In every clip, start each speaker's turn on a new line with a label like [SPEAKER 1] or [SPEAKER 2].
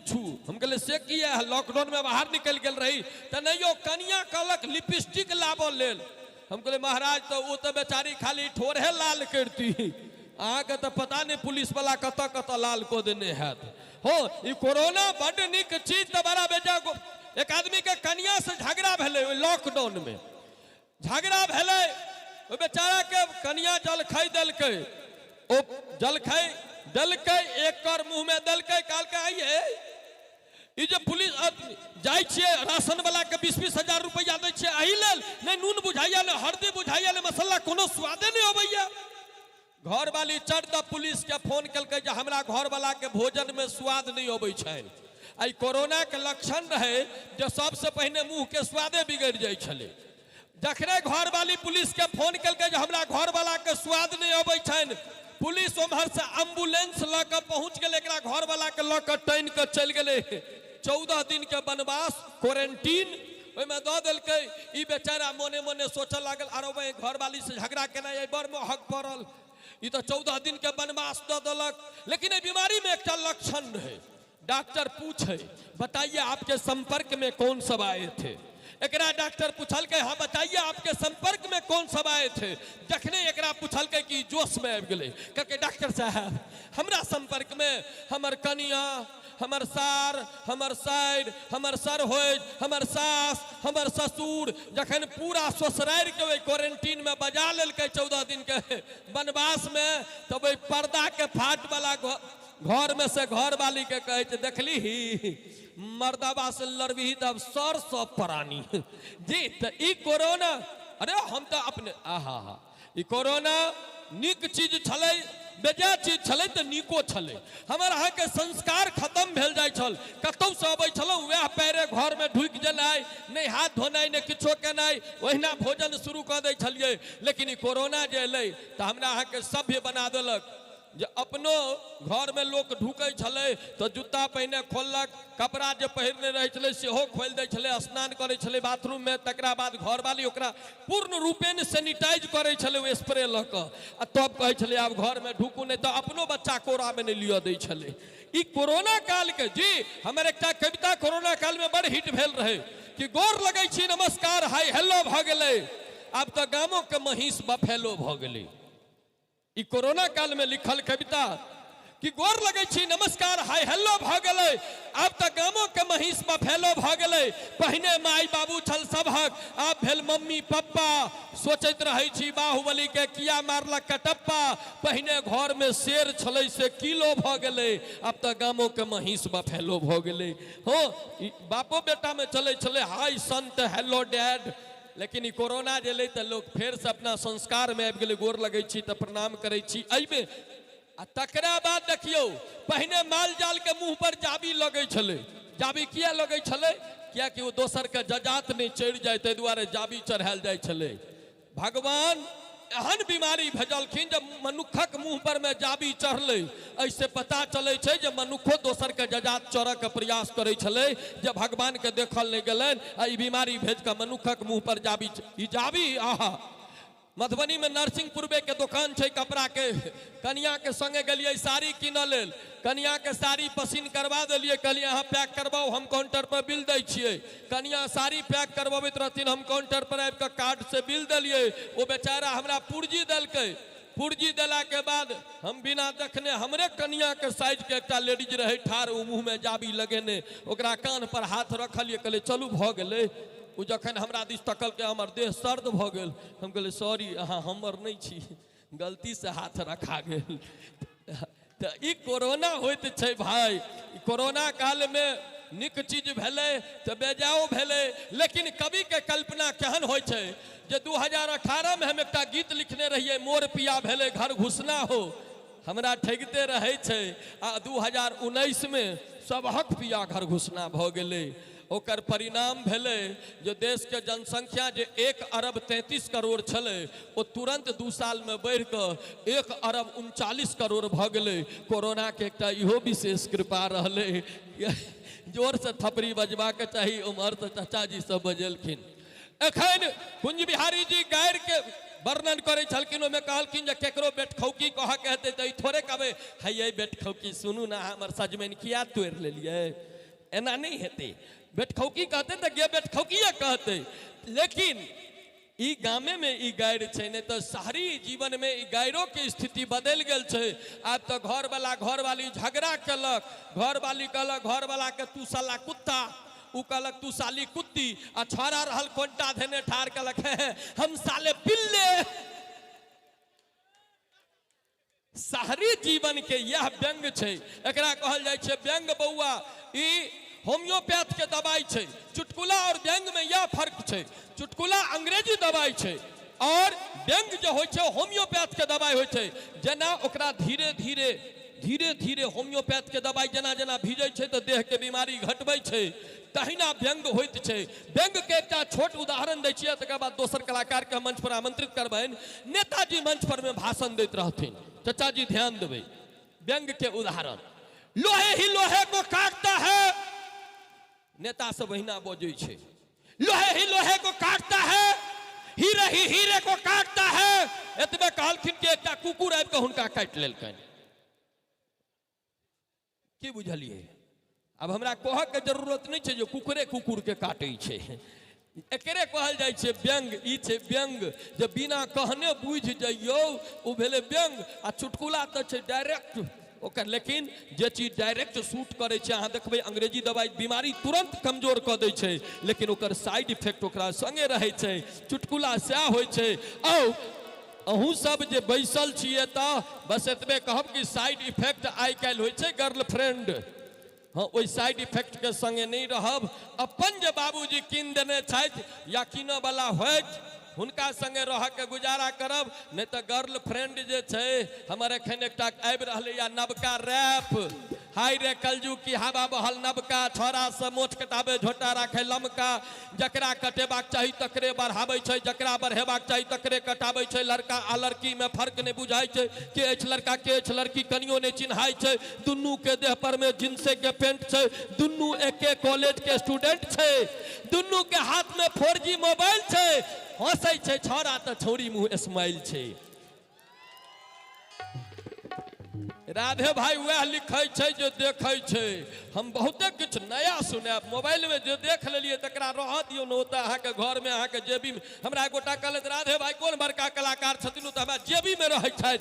[SPEAKER 1] पूछू। हम कहलियै से किया, लॉकडाउन में बाहर निकलि गेल रही? तऽ नहि यौ, कनिया कहलक लिपस्टिक लाबऽ लेल। हम कहलियै महाराज, तऽ ओ तऽ बेचारी खाली ठोरहे लाल करती, अहाँके तऽ पता नहि पुलिस वाला कतऽ कतऽ लाल कऽ देने हैत। हो, ई कोरोना बड्ड नीक चीज तऽ बड़ा बेजा। एक आदमी के कनिया से झगड़ा भेलै ओहि लॉकडाउन में। झगड़ा भेलै, ओहि बेचारा के कनिया जलखै देलकै। ओ जलखै देलकै, एक कर मुँह में देलकै, कहलकै आइये ई जे पुलिस जाइ छियै राशन वाला के 20-20 हजार रुपैआ दै छियै, एहि लेल नहि नून बुझाइया, नहि हरदी बुझाइया, नहि मसाला, कोनो स्वादे नहि अबैया। घरवाली चढ़ दऽ पुलिस के फोन केलकै जे हमरा घरवाला के भोजन में स्वाद नहि अबै छनि। एहि कोरोना के लक्षण रहै जे सबसे पहिने मुँह के स्वादे बिगड़ि जाइ छलै। जखने घरवाली पुलिस के फोन केलकै जे हमरा घरवाला के स्वाद नहि अबै छनि, पुलिस ओम्हर से एम्बुलेंस लऽ कऽ पहुँच गेलै, एकरा घरवाला के लऽ कऽ टानि कऽ चलि गेलै। 14 दिन के वनवास क्वारंटीन ओहिमे दऽ देलकै। ई बेचारा मोने मोने सोचऽ लागल, आरो भाई घरवाली से झगड़ा केनाइ बड़ महग पड़ल, ई तऽ 14 दिन के वनवास दऽ देलक। लेकिन एहि बीमारी में एकटा लक्षण रहै। डॉक्टर पूछे, बताइए आपके संपर्क में कौन सब आए थे? एकरा डॉक्टर पूछलकै, हाँ बताइए आपके संपर्क में कौन सब आए थे? जखने एकरा पूछलकै कि जोश में आबि गेलै, कहलकै डॉक्टर साहब, हमरा संपर्क में हमर कनिया, हमर सार, हमर साइर, हमर सरहोज, हमर सास, हमर ससुर। जखन पूरा ससुरारि के ओहि क्वारंटीन में बजा लेलकै 14 दिन के वनवास में, तब ओहि पर्दा के फाट वाला घर में से घरवाली के कहै छै, देखली ही मर्दबा से लड़बही तब सर सब प्राणी जी। तऽ ई कोरोना, अरे हम तऽ अपने आहा हा, ई कोरोना नीक चीज छलै, बेजाय चीज छलै तऽ नीको छलै। हमर अहाँके संस्कार खत्म भेल जाइ छल। कतहुसँ अबै छलहुँ, वएह पैरे घरमे ढुकि जेनाइ, नहि हाथ धोनाइ, नहि किछो केनाइ, ओहिना भोजन शुरू कऽ दै छलियै। लेकिन ई कोरोना जे एलै तऽ हमरा अहाँके सभ्य बना देलक जे अपनो घरमे लोक ढुकै छलै तऽ जूता पहिने खोललक, कपड़ा जे पहिरने रहै छलै सेहो खोलि दै छलै, स्नान करै छलै बाथरूममे, तकरा बाद घरवाली ओकरा पूर्ण रूपेण सैनिटाइज करै छलै ओ स्प्रे लऽ कऽ, आ तब कहै छलै आब घरमे ढुकू, नहि तऽ अपनो बच्चा कोरामे नहि लिअ दै छलै। ई कोरोना कालके जी हमर एकटा कविता कोरोना कालमे बड़ हिट भेल रहै कि गोर लगै छी नमस्कार हाय हेलो भऽ गेलै, आब तऽ गामोके महींस बफेलो भऽ गेलै। ई कोरोना काल में लिखल कविता कि गोर लगै छी नमस्कार हाय हेलो भऽ गेलै, आब तऽ गामो के महींस बफेलो भऽ गेलै। पहिने माय बाबू छल सबहक, आब भेल मम्मी पप्पा। सोचैत रहै छी बाहुबली के किया मारलक कटप्पा। पहिने घर में शेर छलै से किलो भऽ गेलै, आब तऽ गामो के महींस बफेलो भऽ गेलै। हो, ई बापो बेटा में चलै छलै हाय संत हेलो डैड, लेकिन ई कोरोना जे एलै तऽ लोक फेरसँ अपना संस्कारमे आबि गेलै, गोर लगै छी तऽ प्रणाम करै छी एहिमे। आ तकरा बाद देखियौ, पहिने माल जालके मुँह पर जाबी लगै छलै। जाबी किया लगै छलै? कियाकि ओ दोसरके जजात नहि चढ़ि जाय, ताहि दुआरे जाबी चढ़ायल जाइ छलै। भगवान एहन बीमारी भेजलखिन जे मनुक्खक मुँह पर मे जाबी चढ़लै। एहिसँ पता चलै छै जे मनुक्खो दोसरके जजात चढ़ऽके प्रयास करै छलै, जे भगवानके देखल नहि गेलनि आ ई बीमारी भेज कऽ मनुक्खक मुँह पर जाबी ई जाबी। आहा, मधुबनीमे नरसिंहपुरबे के दोकान छै कपड़ाके। कनियाके संगे गेलियै साड़ी कीनऽ लेल, कनियाके साड़ी पसीन करवा देलियै, कहलियै अहाँ पैक करबाउ, हम काउंटर पर बिल दै छियै। कनिया साड़ी पैक करबबैत रहथिन, हम काउंटर पर आबि कऽ कार्ड से बिल देलियै। ओ बेचारा हमरा पुर्जी देलकै। पुर्जी देलाके बाद हम बिना देखने, हमरे कनियाके साइजके एकटा लेडीज रहै ठाढ़, ओ मुँहमे जाबी लगेने, ओकरा कान पर हाथ रखलियै, कहलियै चलू भऽ गेलै। ओ जखन हमरा दिस तकलकै, हमर देह सर्द भऽ गेल। हम कहलियै सॉरी, अहाँ हमर नहि छी, गलतीसँ हाथ रखा गेल। तऽ ई कोरोना होइत छै भाई। ई कोरोना कालमे नीक चीज भेलै तऽ बेजाओ भेलै। लेकिन कविके कल्पना केहन होइ छै जे 2018मे हम एकटा गीत लिखने रहियै, मोर पिया भेलै घर घुसना हो, हमरा ठगिते रहै छै, आ 2019मे सबहक पिया घर घुसना भऽ गेलै। ओकर परिणाम भेलै जे देशके जनसंख्या जे 1 अरब 33 करोड़ छलै, ओ तुरन्त 2 सालमे बढ़ि कऽ 1 अरब 39 करोड़ भऽ गेलै। कोरोनाके एकटा इहो विशेष कृपा रहलै। जोरसँ थपड़ी बजबाके चाही, उम्हर तऽ चाचाजी सब बजेलखिन। एखन कुंज बिहारी जी गारिके वर्णन करै छलखिन, ओहिमे कहलखिन जे केकरो बेटखौकी कहऽके हेतै तऽ ई थोड़े कहबै, हे यै बेटखौकी सुनू ने, अहाँ हमर सजमनि किया तोड़ि लेलियै? एना नहि हेतै। बेटखौकी कहतै तऽ गे बेटखौकिए कहतै। लेकिन ई गामे में ई गारि छै, नहि तऽ शहरी जीवन में ई गाइरो के स्थिति बदलि गेल छै। आब तऽ घरवाला घरवाली झगड़ा केलक, घरवाली कहलक घरवाला के तू साला कुत्ता, उ कहलक तू साली कुत्ती, आ छौड़ा रहल कोन्टा धेने ठाढ़ कहलक हे, हे, हम साले पिल्ले। शहरी जीवन के यह व्यंग छै, एकरा कहल जाइ छै व्यंग। बौआ ई होम्योपैथ के दवाई छै। चुटकुला और व्यंग में यह फर्क छै, चुटकुला अंग्रेजी दवाई छै और व्यंग जे होइ छै होम्योपैथ के दवाई होइ छै। जेना ओकरा धीरे धीरे धीरे धीरे होम्योपैथ के दवाई जेना जेना भीजै छै तऽ देह के बीमारी घटबै छै, तहिना व्यंग होइत छै। व्यंग के एकटा छोट उदाहरण दै छियै, तकर बाद दोसर कलाकार के मंच पर आमंत्रित करबनि। नेताजी मंच पर में भाषण दैत रहथिन, चचा जी ध्यान देबै। व्यंग के उदाहरण, लोहे ही लोहे को काटता है, नेता सब अहिना बजै छै, लोहे ही लोहे को काटता है, हीरे ही हीरे को काटता है। एतबे कहलखिन कि एकटा कुकुर आबि कऽ हुनका काटि लेलकनि। की बुझलियै? आब हमरा कहऽके जरूरत नहि छै जे कुकुरे कुकुरके काटै छै। एकरे कहल जाइ छै व्यंग। ई छै व्यंग जे बिना कहने बुझि जइयौ, ओ भेलै व्यंग। आ चुटकुला तऽ छै डायरेक्ट ओकर, लेकिन जे चीज डायरेक्ट सूट करै छै, अहाँ देखबै अंग्रेजी दवाइ बीमारी तुरन्त कमजोर कऽ दै छै, लेकिन ओकर साइड इफेक्ट ओकरा सङ्गे रहै छै। चुटकुला सएह होइ छै। आउ अहूँ सब जे बैसल छियै तऽ बस एतबे कहब कि साइड इफेक्ट आइ काल्हि होइ छै गर्लफ्रेंड। हाँ, ओहि साइड इफेक्ट के संगे नहि रहब। अपन जे बाबूजी कीन देने छथि या कीनऽ वाला होइत, हुनका संगे रहके गुजारा करब, नहि तऽ गर्लफ्रेंड जे छै हमर एखन एकटा आबि रहलैया नवका रैप। हाय रे कलजू की हवा बहल नवका, छौड़ा से मोछ कटाबे झोटा राखे लमका, जकरा कटेबाक चाही तकरे बढ़ाबै छै, जकरा बढ़ेबाक चाही तकरे कटाबै छै। लड़का आ लड़की में फर्क नहि बुझाइ छै, के अछि लड़का के अछि लड़की कनियो नहि चिन्हाइ छै। दुनू के देह पर में जींसे के पेंट छै, दुनू एके कॉलेज के स्टूडेंट छै, दुनू के हाथ में 4G mobile छै, हंसै छै छौड़ा तऽ छौड़ी मुँह स्माइल छै। राधे भाई वएह लिखै छै जे देखै छै। हम बहुते किछु नया सुनायब। मोबाइलमे जे देख लेलियै तकरा रहऽ दियौ ने, ओ तऽ अहाँके घरमे अहाँके जेबीमे। हमरा एक गोटा कहलथि राधे भाई कोन बड़का कलाकार छथिन, ओ तऽ हमरा जेबीमे रहै छथि।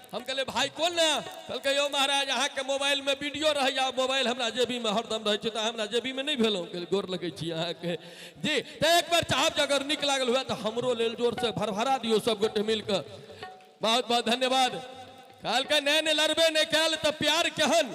[SPEAKER 1] हम कहलियै भाई कोन ने? कहलकै यौ महाराज अहाँके मोबाइलमे वीडियो रहैया, मोबाइल हमरा जेबीमे हरदम रहै छै, तऽ हमरा जेबीमे नहि भेलहुँ। कहलियै गोर लगै छी अहाँके जी। तऽ एक बेर चाहब जे अगर नीक लागल हुए तऽ हमरो लेल जोरसँ भरभरा दियौ सब गोटे मिलकऽ। बहुत बहुत धन्यवाद। कहलकै नैन लड़बे नहि कयल तऽ प्यार केहन,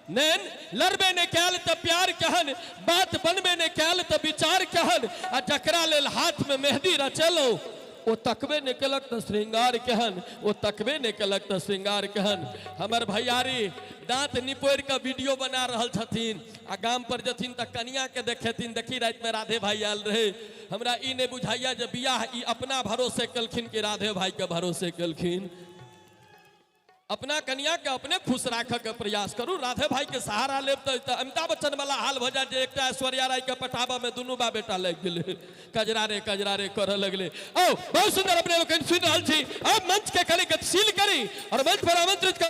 [SPEAKER 1] नैन लड़बे नहि कयल तऽ प्यार केहन, बात बनबे नहि कयल तऽ विचार केहन, आ जकरा लेल हाथमे मेहदी रचेलहुँ ओ तकबे नहि केलक तऽ श्रृंगार केहन, ओ तकबे नहि केलक तऽ श्रृंगार केहन। हमर भैयारी दाँत निपोड़ि कऽ वीडियो बना रहल छथिन आ गाम पर जथिन तऽ कनिया के देखेथिन, देखी रातिमे राधे भाई आयल रहे। हमरा ई नहि बुझाइया जे बियाह ई अपना भरोसे केलखिन कि राधे भाई के भरोसे केलखिन। अपना कनिया के अपने खुश राखऽ के प्रयास करू। राधे भाई के सहारा लेब तऽ अमिताभ बच्चन वाला हाल भऽ जायत जे एकटा ऐश्वर्या राय के पटाबऽ में दुनू बा बेटा लागि गेलै, कजरा रे कजरा रे करऽ लगलै। आओ बहुत सुंदर अपने लोकनि सुनि रहल छी। अब मंच के कनि गतिशील करी और मंच पर आमंत्रित कर।